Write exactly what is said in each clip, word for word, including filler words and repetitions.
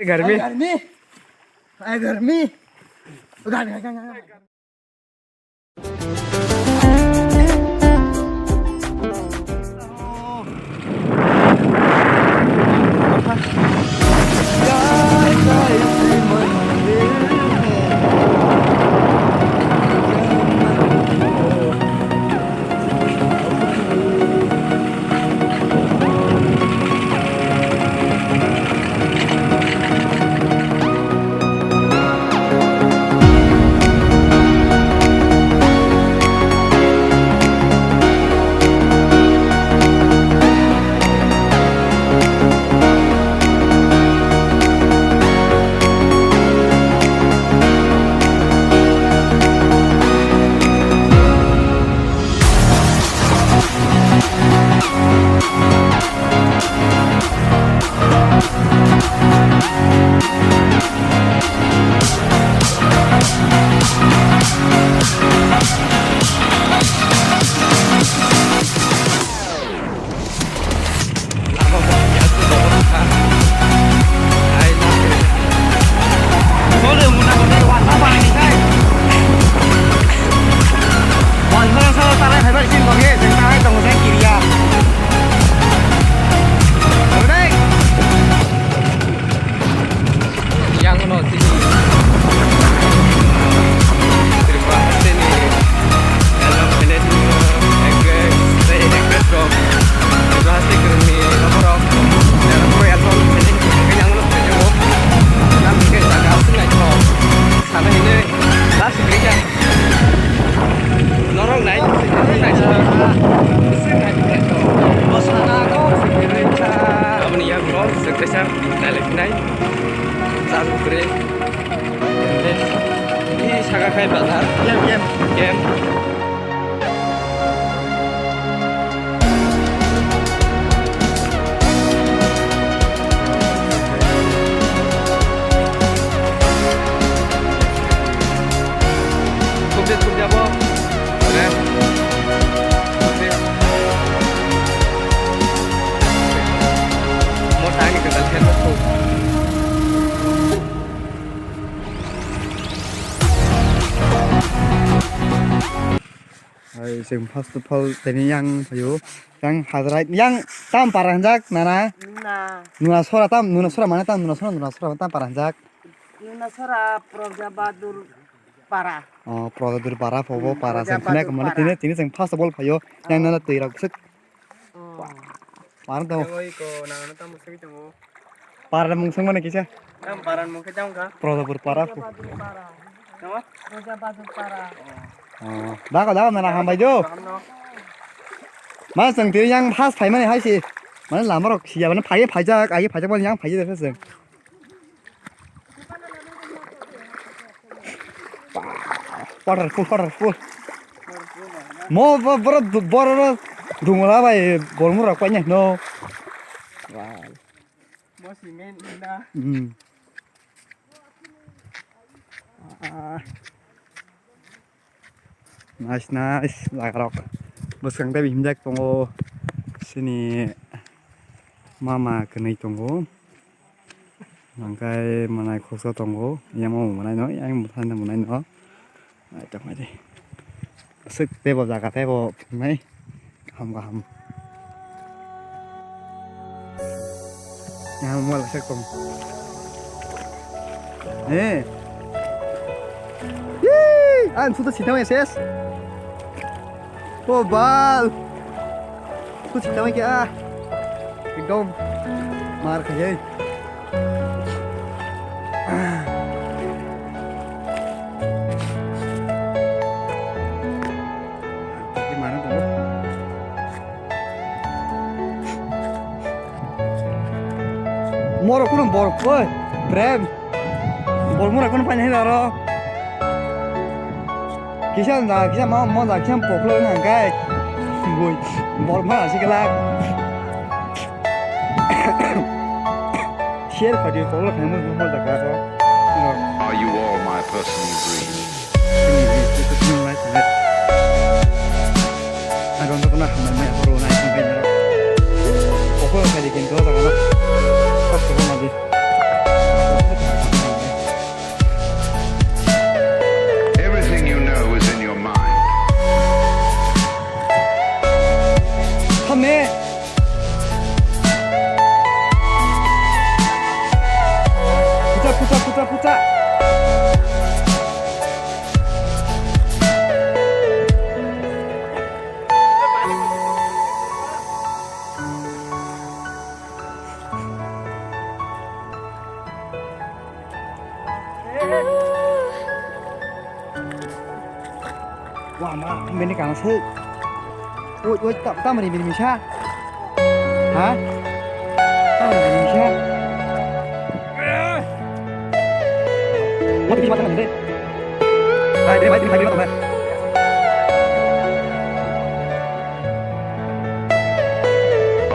गर्मी। गर्मी। गर्मी। Yang no sini Tripura hasteni elok finance actress tei actress rok Tripura haste kwrwngni nokhorok Tripura album finance yang no sini o nam hingke jaga aswk naithok sana hini last week norok nai norok nai sana aswk naithok o sana ko aboni yang no sukcesor nai lai nai Chal kore. Ini saka khai bazar. Game, game. Game. Kubja, kubja bo. Oke. Mo tani kedal khe mo. Hai, chwng first of all tini yang phaio. Yang Hazrat, yang tam para hanjak, nana? Nuna. Nuna sora tam, nuna sora mana tam, nuna sora, nuna sora tam para hanjak. Nuna sora Praja Bahadur para. Oh, Praja Bahadur para, phobo para, Praja chwng khna Bahadur kamo para. Tini, tini chwng first of all phaio. Yang nana twi rok sik. Oh. Mar do. Yang oi ko nang ano tamo segi tamo. Para mung song mana kisa? Yang para mung ke jang ka? Prodopur para pu. Nama? Raja Bahadur para. Oh. Dago, dago, nana hambai do. Paham no. Mas tang tiri yang has phai mani hai si. Mana lama rok siya mana phai phai jak, ai phai jak mana yang phai jak seng. Waterfall, waterfall. Mo bo-, boro du-, boro ro dungla bai bormu rok paine no. Wow. Mo cement na. Hmm. Ah. Nice, nice, jaga rok. Bwskang tei himjak tongo. Sini mama kwnwi tongo. Hwnkhe mwnai khoksa tongo. Yang mwnai no, yang mwthangna mwnai no. Ai tongmani. Aswk teibo jaga teibo phungnai. Kaham kaham. Yang mala sek tong. Eh. Yee! Ang sudah sitang S S. Oh, bal. Tu sitang kya? Ekdom mar khaye. Moro kuno bor, oi, Prem. Bor mora kuno pani hila ro. Kisa da, kisa ma, mo da, kisa poklo na gai. Boi, bor mora sikla. Share khaidi tolo khaimani mo jaga o. Are you all my personal dreams? Aro no kona hamai mai horo nai hamai nai. Oko khaidi kinto jaga no. Khasto kona di. Wah, ma, bini kang se. Oi, oi, tam, tam ri, bini misa. Ha? Tam ri, bini misa. Mati, mati, mati. Hai, hai, hai, hai.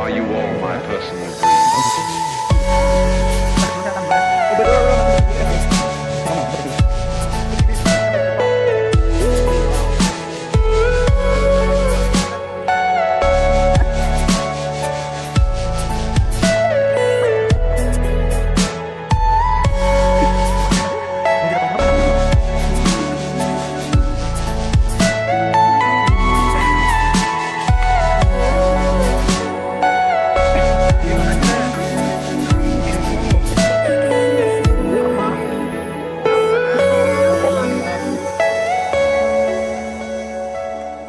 Are you all my personal dreams?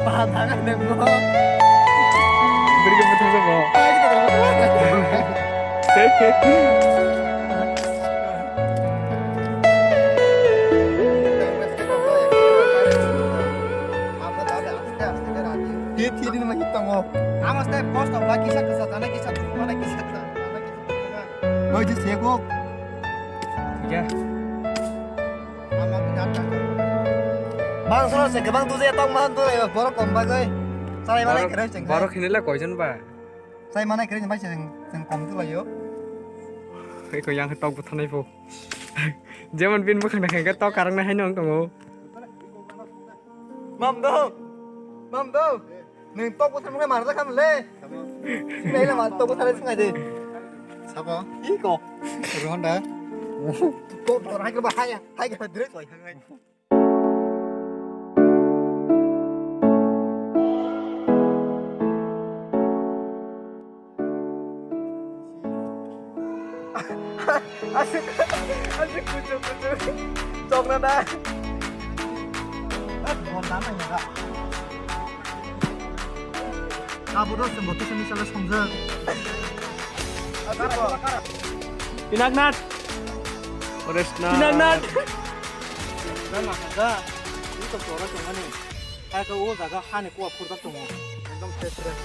Paha thangkha nang bo. Beri ke betul se bo. Thir thir ni ma hit tongo. Ama step cost of la kisa kisa jana kisa jana kisa jana kisa. Oi je sego. Ya. Bang soro se kwbang tuje tong ma tuje borok kom bagwi. Chai mane borok, kwrwi cheng. Borok hinila koijon ba? Chai mane kwrwi bai cheng, cheng kom tu layo. Eko yang tok buthanai pho. Jemon bin bukhang na khe tok karang na haino tongo. Mam do. Mam do. Nung tok bwthar mwnai mar jakha mle. Sabo. Sinai le mar tok bwthar sinai de. Sabo. Iko. Ronda. Tok bwthar hai ko ba hai, hai ko dire koi. Asik, asik kuchuk kuchuk. Chokna na. Bol na na ya. Abo do sengbo tisa misa le somjak. Pinaknath. Ore sna. Pinaknath. Sna na ka. Ni to chora chora ni. Hai ka o jaga ha ni kuwa phurjak tongo. Ekdom fresh fresh.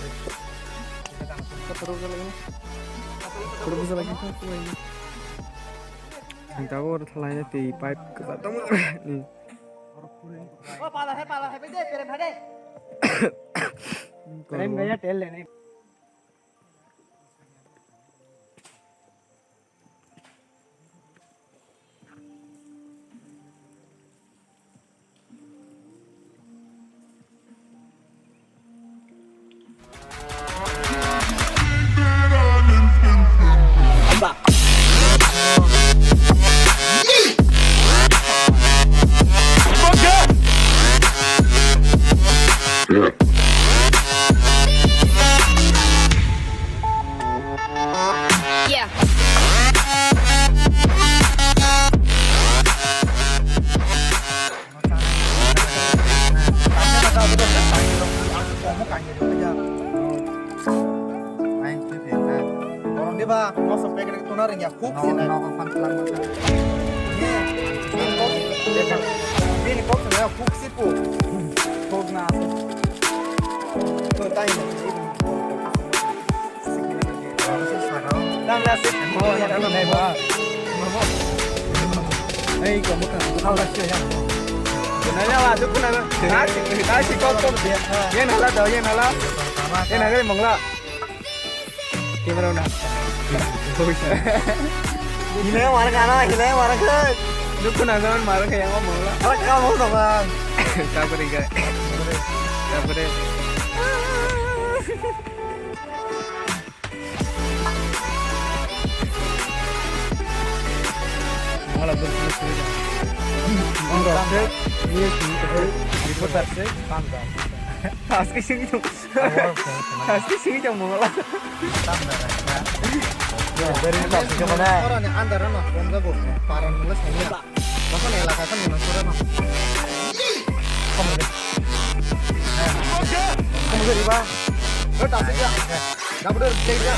Kotor bujal lagi. Kotor bujal lagi. Ang tahu orang thalai ni tei pipe ke satu. Ni. O pala hai, pala hai, bede, pere bede. Rem gaya tel lene. Yeah. Borok ni ba moso packet tuna rengya khuk se nai. Bini kok se nai khuk se po. Khuk na. To tai na. Ei, kamu kan. Nanya lah, tu pun ada. Nasi, nasi kau tu. Ye nala dah, ye nala. Ye nala mangla. Camera na. Hilai mara kana, hilai mara ke. Tu pun ada mara ke yang mangla. Ala kamu tu kan. Sabar ya. Sabar ya. Wala dur kilo suri da. Wala dur kilo suri da. Reporter se. Aske sing jong. Aske sing jong mangla. Dari tak sih mana? Orang yang andar mana? Orang gak boleh. Parang mulai saya. Bakon elaka kan nang sore no. Komor de. Komor de riba. Lo tasik ya. Dapat dari stage ya.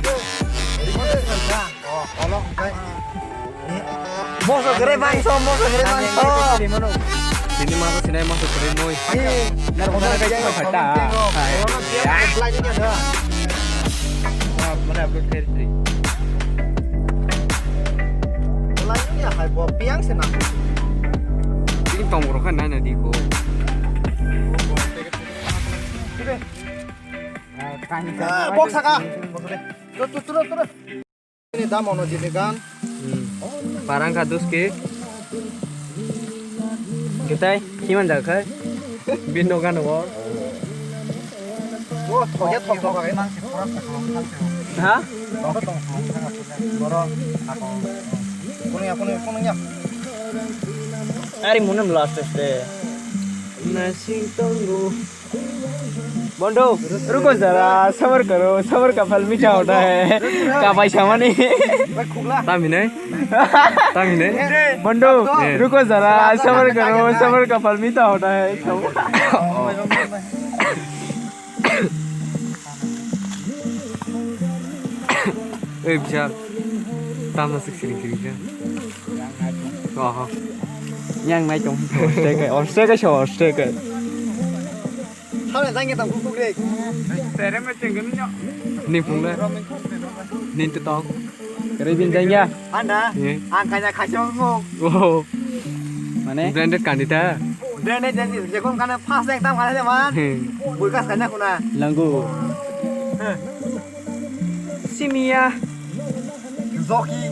Remote kan sa. Oh, olo kai. Ni. Moso gere bangso, moso gere bangso. Sini moso, sini moso gere moi. Narok narok kaisa phatta. Mana upload khairi. Lai ya hai bo piang se na. Ini tong rokha nai na di ko. Box saka. Turu turu turu. Ini dam ono jini gan. Parang ka dus ke. Kitai, kiman jaga khai? Bin no gan wo. Oh, thoge thok thok. Ha? Kuno ya, kuno ya, kuno ya. Ari munam last ste. Nasing tonggo. Bondo, ruko zara, sabar karo, sabar ka phal mitha hota hai. Kapai samani. Tamhinai? Tamhinai? Bondo, eh, ruko zara, sabar karo, sabar ka phal mitha hota hai. Oi, Bishal. Tamna sik siring siring kha. Oho. Yang nai tong. Ostrek kai, ostrek kai, ostrek kai. Thale jangya tang kuk kuk re. Tere me chenggen nyo. Ni phung le. Nin to tong. Kare bin jangya. Anda. Ye. Ang kanya khaisong ngo. Oh. Mane? Branded kandida. Branded jadi jekon kana pas ekdam kana de man. Hmm. Bulkas kana kuna. Langgu. Simia. Zoki.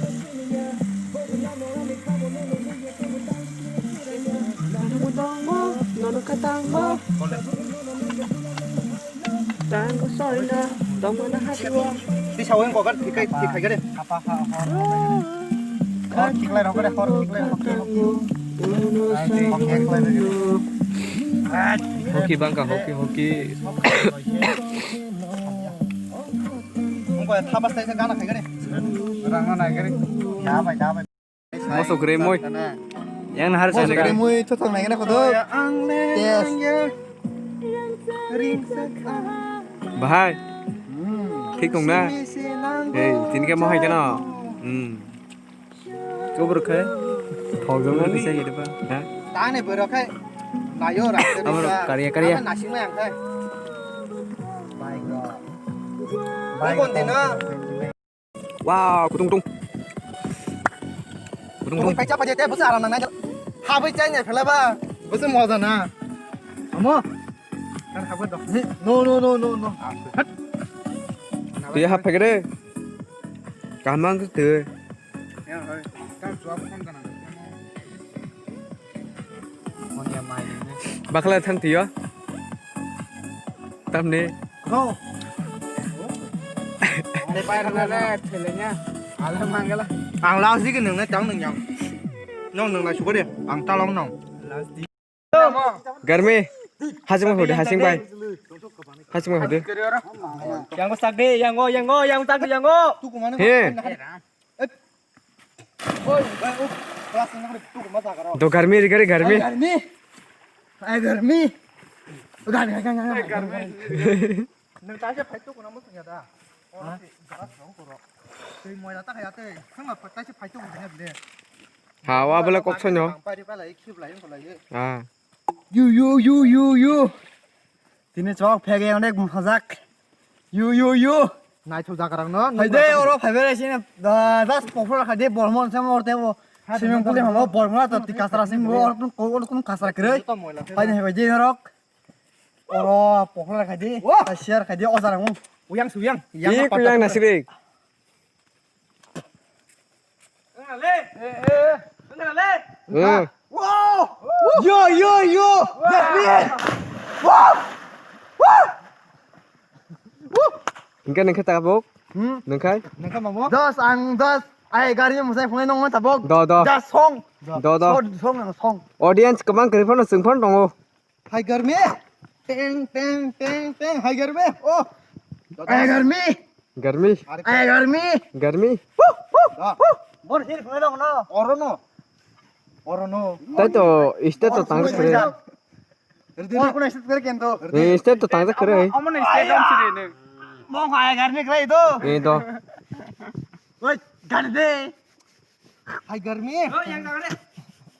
Tisa weng kokar thikai thikai gare. Hor thiklai rok gare hor thiklai rok. Hoki bangka hoki hoki. Ungko thamas taisa gana khai gare. Rangna nai gare. Dabai dabai. Moso gre moi. Yang nahar moso gre moi thothok nai gana kodo. Yes. Bahai. Thik tong na? Ei, tini khe mohai keno. Hmm. Kobor khe. Thok jong na kisa yede ba. Ha? Tane borok khe. Nayo ra. Amar kariya kariya. Nasing mai ang khe. Bai go. Bai go. Wow, kutung kutung. Kutung kutung. Pai chapa jete, bwsa aram nangnai. Habwi chai nai phela ba. Bwsa moja na. Amo. Kan habwi dok. No, no, no, no, no. Hat. Twi hap phai khe de. Kaham ang twi. Ya, hoi. Kan jawab phone kana. Bakla thang tiyo. Tamni. Go. Ang last di ke nang na tang nang yang. Nong nang na suka de. Ang ta long nong. Garmi. Hasing ma hode, hasing bai. Hasing ma hode. Yang go sak de, yang go, yang go, yang sak de, yang go. He. Do garmi ri gari garmi. Garmi. Ai garmi. Garmi garmi garmi. Nang taisa phai tu kuna musung ya da. Ora si jaga song koro. Tei moila ta khaya tei. Sanga taisa phai tu kuna bile. Ha wa bala kok sonyo. Pari pala ik sib lai ko lai. Ah. Yu yu yu yu yu. Tini chok phege onek mojak. Yu yu yu. Naithok jaga rang no. Phai de oro phai bere sini. Da das pokra khai de bolmon sam orte bo. Swimming pool hamo bolmon to ti kasra sim bo or kun ko kun kasra kre. Phai de phai de norok. Oro pokra khai de. Share khai de o jara mo. Uyang suyang. Yang kuyang nasibik. Hmm. Wow! Yo yo yo! That's me! Wow! Wow! Hingke nengke tabok? Hmm? Nengkai? Nengka mamo? Dos ang dos. Ai gari mo sai phone nong tabok. Do do. Dos song. Do do. Song song. Audience kemang kiri phone sing phone tongo. Hai garmi. Teng teng teng teng hai garmi. Oh. Hai garmi. Garmi. Hai garmi. Garmi. Bor hir khna dong no. Oro no. Oro no. Tai to state to tang kre. Oro no state kre kento. State to tang kre. Amo no state dong chiri ne. Mong hai garmi kre do. Eh do. Oi garmi. Hai garmi. Oh, yang kau deh.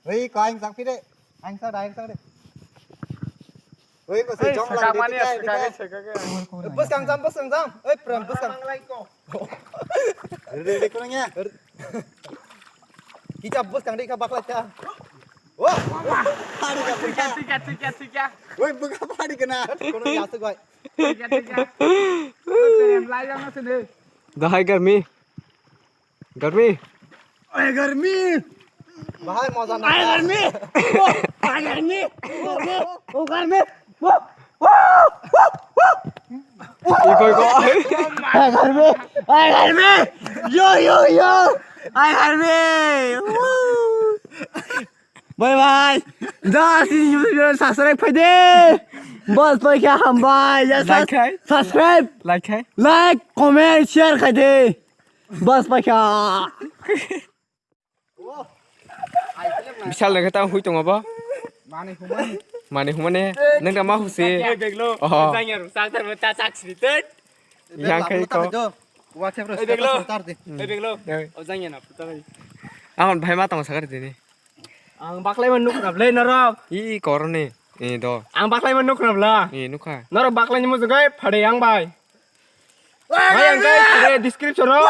Hei, kau yang sakpi deh. Yang sa, yang sa deh. Hei, kau si jong lang deh, mani deh, deh. Bwskang jam, bwskang jam. Oi, pram, bwskang. Ready, ready, kurang ya. Kita bwskang deh, ka bakla cha. Wah. Hari ka, hari ka. Woi, buka hari kena. Kono ya, tu goi. Dahai garmi. Garmi. Oye, garmi. Bahai moja na. Oye, garmi. Oh, oye, garmi. Garmi. Oh, garmi. Iko, iko. Oye, garmi. Oye, garmi. Yo, yo, yo. Oye, garmi. Bye bye. Da si YouTube channel subscribe khai de. Bas pai kha hambai. Ya like khai. Subscribe. Like khai. Like, comment, share khai de. Bas pai kha. Bisal naikhe tang hui tongo bo. Mani humani. Mani humani. Nang da ma husi. Oho. Yang khai ko. Wa thep ro. Ei, beglo. Ei, beglo. Ei. O jang ya na puta bai. Ang bhai ma tong sakar dini. Ang baklai man nuk rap le norok. I koroni. I do. Ang baklai man nuk rap la. I nukha. Norok baklai ni mujung kai phade ang bai. Bai ang kai phade description ro.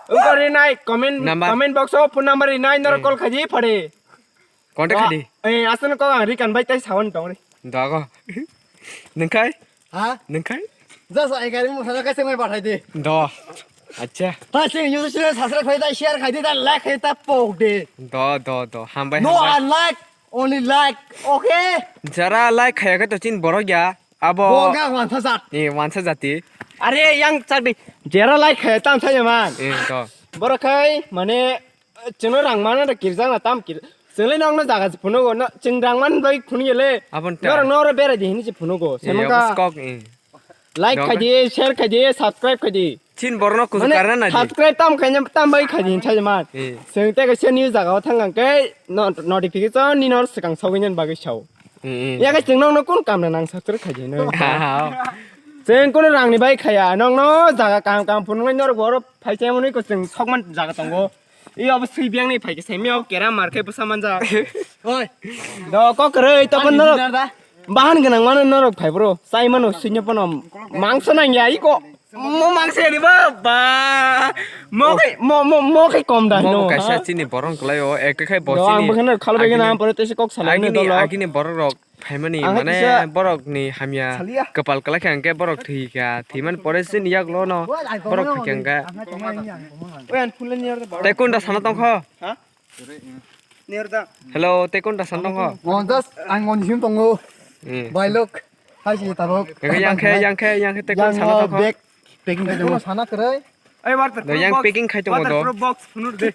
Ungko ri nai comment, number. Comment box o phone number ri nai norok call khaji phade. Contact khadi. Eh, asal ko ang rikan bai tai sawan tong ni. Dago. Nengkai? Ha? Nengkai? Just ai gari mo sana kai sengmai bathai de. Do. Acha. Ta sing YouTube channel subscribe khai da, share khai de, da like khai ta pok de. Do, do, do. Hambai, no hambai. Unlike, only like. Okay? Jara like khaya khe to chin borok ya. Abo. Boga wansa jat. Eh, wansa jati. Are yang chak di. Jara like khaya tam thaya man. Eh, do. Borok khai mane chwngno rang mana da kirjang na tam kir. Chwnglai nokno jaga se phunugo. Chwng rang man bai phunuyele. Abon ta. Norok noro berai di hini se phunugo. Eh, semaka. Abo skok, eh. Like khaidi, share khaidi, subscribe khaidi. Chin borno kusu karna na di. Subscribe tam khaina tam bai khaidi hinsa man. Eh. Chwng tei kaisa new jaga o thang ang khe no-, notification ni nor swkang sogwi nani bagwi sao. Eh, eh. Ya khe chwng nokno kun kam na nang subscribe khaidi no. Ha, ha. Chwng kuno rang ni bai khaya nokno jaga kam kam phunuknai norok boro phai chai mwnwi ko chwng sokman jaga tongo. I abo sui biyang ni phai khe sai miyok kera mar khe bwsa manja. Oi. Do kok kwrwi to engineer norok da? Bahan gwnang mano norok phai bro. Chai mano sui no pono mangso nang ya iko. Mo mangso ya di ba ba. Mo kai mo mo mo kai kom da no. Mo kaisa chini borong kwlai o ek kai bo chini. Do ang bwkhano khalbai gana pore tese kok salai ni dolo. Agini borok rok. Phaimani ang mane kisa borok ni hamya saliya. Kwpal kwlai kha hwnkhe borok thwi kha, thwimani pore chini yaklo no borok thwi kha hwnkhe. Oi, ang phone line ni order. Tei kunda sana tongkho? Ha? Ni order. Hello, tei kunda sana tongkho? Mo just ang moni sim tongo. Eh. Bai lok. Hai si tabok. Yang khe, yang khe, yang khe tei kunda sana tongkho? Bag packing khai tongo. Sana kwrwi. Ei, waterproof box. Yang packing khai tongo do. Waterproof box phunur de.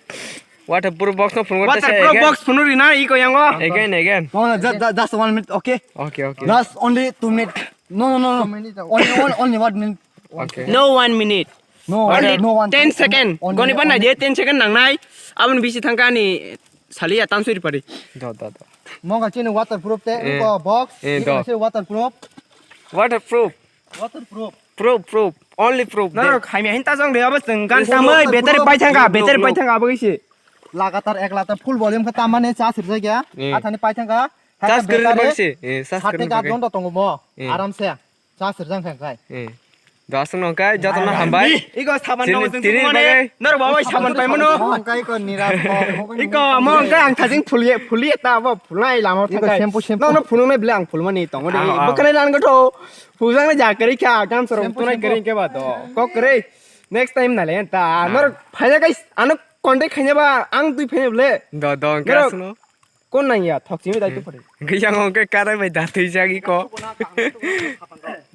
Waterproof box no phunur de. Waterproof box phunur ina iko yango. Again, again. Mo na just, just one minute, okay? Okay, okay. Just only two minutes. No, no, no, no. Only, only, only one minute. Okay. No one minute. No, only no one ten second. Only, goni bana only je ten second nangnai. Aboni bisi thangka ni saliya tansuri pari. Do, do, do. Mo ga chini waterproof te, eh, iko box. Eh, iko do. Waterproof. Waterproof. Waterproof. Proof, proof. Only proof. Norok hamya hin ta jong de abo chwng gan tamai battery pai thangka, battery pai thangka abo gisi. Lagatar ek lata full volume khe tamani charge rwjak ya. Eh. Athani pai thangka. Charge kwrwi bai se. Eh, charge kwrwi bai. Sat theke aat ghonta tongo mo. Eh. Aram se. Charge rwjak thangkai. Eh. Dasung nong kai joto no hambai. Iko saban nong jing tini mane. Norok babai saban pai mano. Kai ko nira. Iko mo kai ang thajing phuliye, phuliye ta abo phulai lama thangkai. Iko shampoo, shampoo. Nono phunung nai bele ang phulmani tongo de. Ah, ah. Bokane nan gotho. Phujang na ja kari kha, kam sorong tunai kari ke ba do. Kok kari. Next time na le ta. Ah. Nor phaya guys, ano contact khanya ba, ang tui phanya ble. Do, do, ang khe asno. Kon nang ya, thok simi dai tu phari. Giyang ong ke karai bai da tui jagi ko.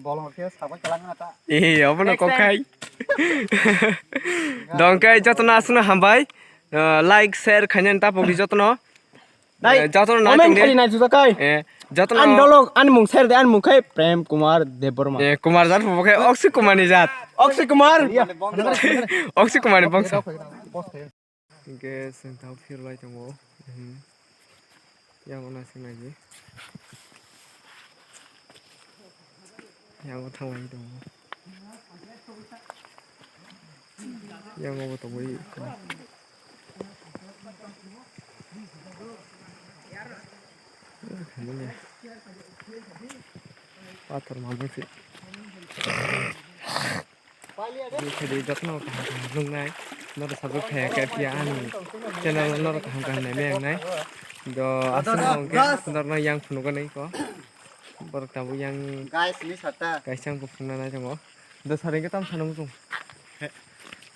Bolong khe sabai kalang na ta. Eh, obo no kok khai. Dong kai joto na asno hambai. Uh, like, share khainani ta pokri joto no. Dai, eh, jotono nai comment tongdi. Khali nai juda kai. Eh, jotono. An dolok, an mung ser de, an mung khai Prem Kumar Debbarma. Eh, Kumar jat bo khai Akshay Kumar ni jat. Akshay Kumar. Akshay Kumar ni bangsa. Hingke sengtao phirlai tongo. Mhm. Yang ona sing nai. Yang o thanglai tongo. Yang o tongwi. Pathor mamung se. Bini khadi jotno kaham kaham nuknai. Norok subscribe khe phiya ani channel norok kaham kaham naimai ang nai. Do aswk hwnkhe norokno yang phunukgwi ko. Borok tabuk yang Guys, ni sata. Kaisa wngkha phunukna nai tongo. Do sari khe tamo sana muchung. He-,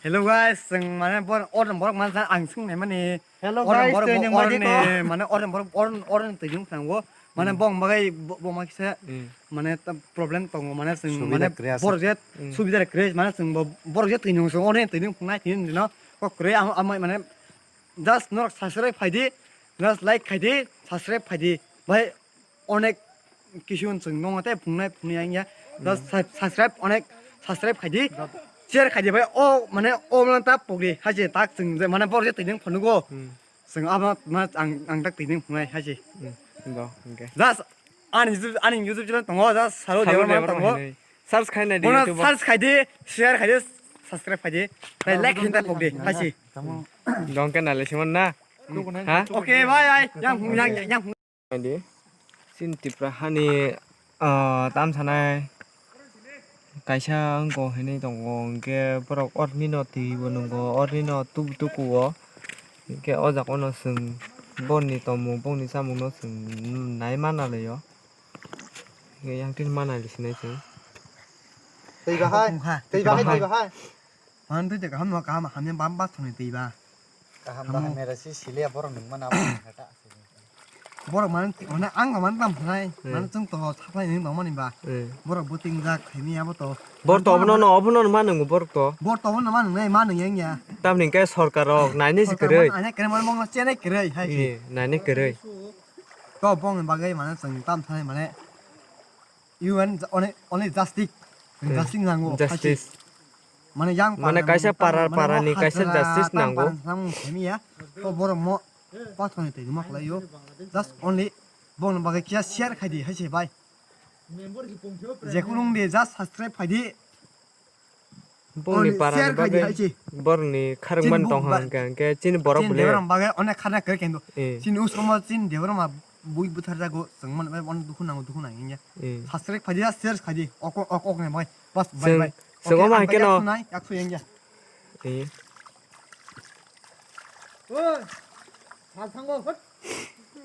hello guys, chwng mane bor-, order borok mansa ang swng naimani. Hello guys, twi nwng baji ko? Mane order borok order, order twi nwng thango. Mane bong bagai bo-, bo ma kisa Hmm. mane ta problem tongo mane chwng Subida mane creation. Borok je Hmm. subida creation mane chwng bo borok je twi nwng chwng order twi nwng phunai twi nwng dino. Kok kwrwi ang, ang mane just norok subscribe khai di, just like khai di, subscribe khai di. Bhai, onek kisu chwng nongo tei phungnai phungnai wngya. Just sub-, subscribe onek subscribe khai di. Share khai di bhai. O mane o mane ta pok di. Hai se tak chwng je mane borok je twi nwng phanugo. Hmm. Chwng abo ma ang, ang tak twi nwng phungnai hai se. Hmm. Do, hwnkhe. Just ani YouTube, ani YouTube channel tongo, just Saru Saru Debbarma Debbarma tongo. Hinwi. Search khai nai di Bono YouTube o. Search khai di, share khai di, subscribe khai di. Tei like khin ta pok di. Hai se. Tamo. Do hwnkhe nai le simon na. Hmm. Ha? Okay, bye, bye. Yang, yang, yang. Di, chini Tripura hani, ah, tam sanai kaisa wngkha hinwi tongo, hwnkhe borok oroni no twi bo nwngo, oroni no tubu tuku o, hwnkhe o jaga no chwng boroni tongmung, bongni chamung no chwng nai mana lai o, hwnkhe yang tini mana lai sinai chwng. Twi bahai, twi bahai, twi bahai. Mane twi kaham no kaham hamya bam bas thani twi ba. Kaham bahai mera si siliya borok nung mana abo nung hata. Borok mane, mane ang mane tam phnai, hmm, mane chwng to thapai ni tong mani ba. Hmm. Borok bo ting jak khaini abo to. Bor to obono no, obono no ma nung borok to. Bor to obono ma nung nai, ma nung yang ya. Tamni khe sorkar rok naini si kwrwi. Naini kwrwi mane mong chenai kwrwi hai. Hmm, naini kwrwi. To bong bagwi mane chwng tam thai mane. U N only, only justice. Hmm. Justice nango. Justice. Mane yang mane para kaisa para, para ni kaisa justice nango. Para samung simi ya. To borok mo pathoni twi ma khlai yo. Just only bong bagwi kisa share khai di hai se bai. Jekunu wng di just subscribe khai di. Bongni para ni bagwi borokni kharwngmani tong hang khe, hwnkhe chini borok bole. Chini Debbarma bagwi onek khana kwrwi khe hindu. Eh. Chini usromo chini Debbarma bui butharjago, chwng mani bai onek dukhu nango, dukhu nang wngya. Eh. Subscribe khai di, share khai di, ok, ok, ok ni bagwi. Bas, bye, bye. Chwng omo hai khe no. Yak thunai, yak thung wngya. Eh. Oi, sal thango, hot.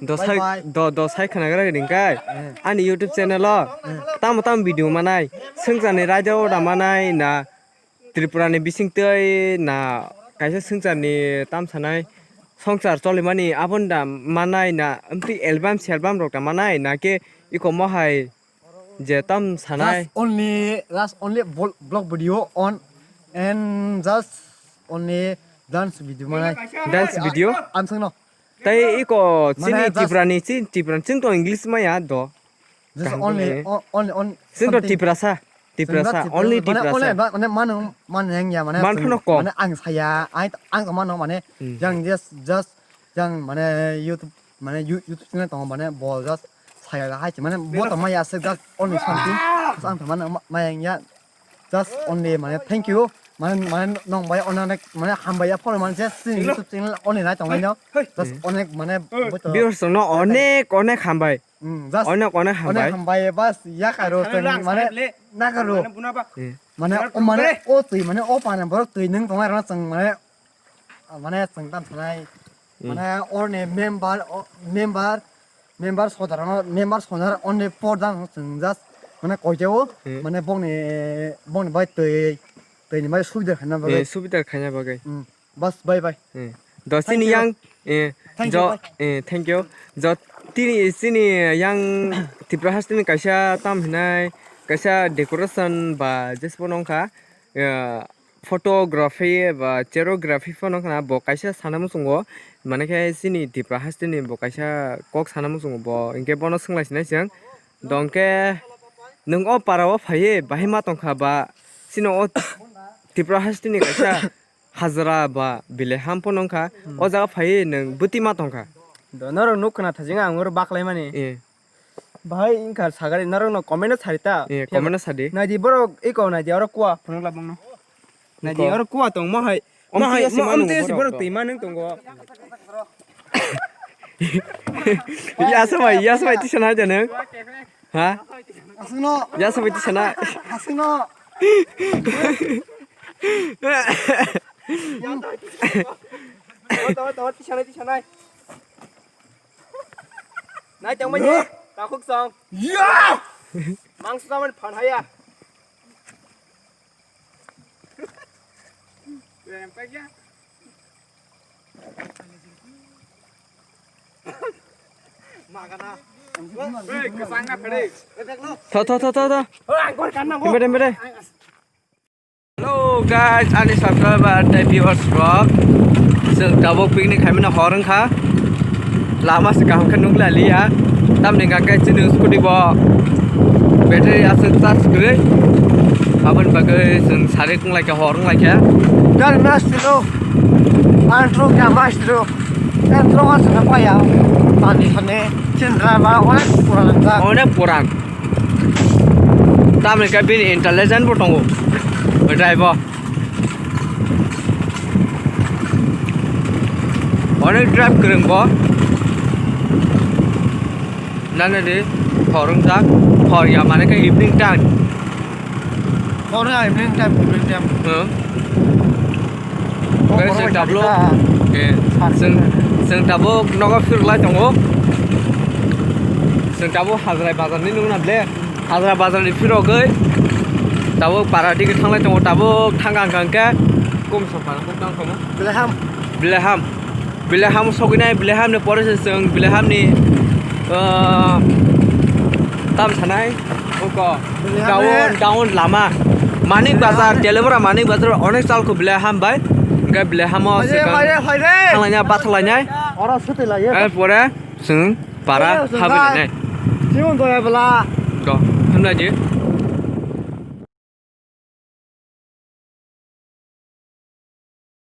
Dosai, bye bye. Do, dosai khwnagra ring kai. Eh. Ani YouTube channel o, eh, tamo tamo video manai. Swngcharni raida o da manai na Tripura ni bising twi na kaisa swngcharni tam sanai. Swngchar cholimani aboni da manai na amtwi album selbum rok da manai na khe iko mohai je tam sanai. Last only, last only vlog, vlog video on and just only dance video manai. Dance video? Ang swngno. Tei iko chini mane just Tripura ni, chini Tripura ni, chwng to English maya do. Just kaham only, khe o-, only, on-, chwng to something. Tiprasa, Tiprasa, chwng to only Tiprasa. Mane, Tiprasa. Only, mane, mane, mano, mano yang ya, mane, man chwng, phano kok. Mane ang saya, ai, ang to mano, mane, hmm, yang just, just, yang, mane, YouTube, mane, You-, YouTube channel tongo, mane, bo just saya hai, mane, bo to maya se just only something. Just ang to mane, ma-, maya yang ya. Just only mane thank you. Mane, mane nong bai onek mane hambai ya phone mane je chini YouTube channel only nai tongnai no. Just onek mane viewers no onek onek hambai. Mm, just onek onek hambai. Onek hambai bas ya karo chwng mane na karo. Mane o mane o twi mane o pane borok twi nung tongnai rok chwng mane. Mane chwng tam sanai. Hmm. Mane orni member, o, member, member sodar, member sodar only por dan chwng just mane koiteo, hmm, mane bongni, bongni bai twi, twi ni bai subida khaina bagwi. Eh, subida khaina bagwi. Hmm. Bas, bye bye. Eh. Do chini yang, eh, thank you, jo, bye. Eh, thank you. Jo tini chini yang Tripura hasteni kaisa tam hinai, kaisa decoration ba jesbo nongkha. Eh, photography ba choreography phano khna bo kaisa sana muchungo, mane khe chini Tripura hasteni bo kaisa kok sana muchungo bo, hinkhe bono swnglaisina chwng, do hinkhe nwng o para o phaiwi bahai ma tongkha ba chini o Tripura hasteni kaisa hajra ba belai ham phano wngkha, hmm, o jaga phaiwi nwng bwtwi ma tongkha. Do norok nuk khna thajing ang oro baklaimani. Eh. Bahai wngkha sagari norokno comment o sari ta. Eh, comment o sadi. Naidi borok iko naidi oro kuwa phunukla bongno. Naidi iko. Oro kuwa tongmo hai. Mo hai, mo amtwi si borok twi manwng tongo. Yasa bai, yasa bai tisa nai de nang. Ha? Aswkno. Yasa bai tisa nai. Aswkno. Tisa nai, tisa nai. Nai tong mai. Takhuk song. Ya! Mangsa man phan haya. Tho, tho, tho, tho, tho. Himbe de, himbe de. Hello guys, ani subscriber tei viewers rok. Chwng tabuk picnic khaimani hor wngkha. Lama se kaham khe nukla liya. Tamni hwnkha khe chini scooty bo battery aswk charge kwrwi. Aboni bagwi chwng sari wnglaikha, hor wnglaikha. Gari master lo. Antro kya master lo. Antro master na paya. Pani sane. Chini driver onek puran jak. Onek puran. Tamni hwnkhe bini intelligent bo tongo. Driver. Onek drive kwrwng bo. Nana di hor wngjak, hor ya mane khe evening time. Hor ya evening time, evening time. Hmm. Hor Guys, hor chwng tablo, kha. Eh, Sar chwng, kha. Chwng tabuk nogo phirlai tongo. Chwng tabuk Hazrai bazar ni nungna ble. Hazra bazar ni phirogwi tabuk para digi thanglai tongo, tabuk thang ang kha hwnkhe kum song para kuk tang khamu. Beleham. Beleham. Beleham sogwinai, Beleham ni pore se chwng Beleham ni, ah, tam sanai uko Beleham down, ni down lama. Manik Beleham bazar, ni Telebura Manik bazar onek chal kho Beleham bai. Hwnkhe Beleham o Hoire, swkang hoire, hoire. Thanglainai, bathlainai. Oro suti laye. Eh, pore chwng Para Eh, habwi sungkha. Nai. Chimon doya bela. Go. Hamla ji.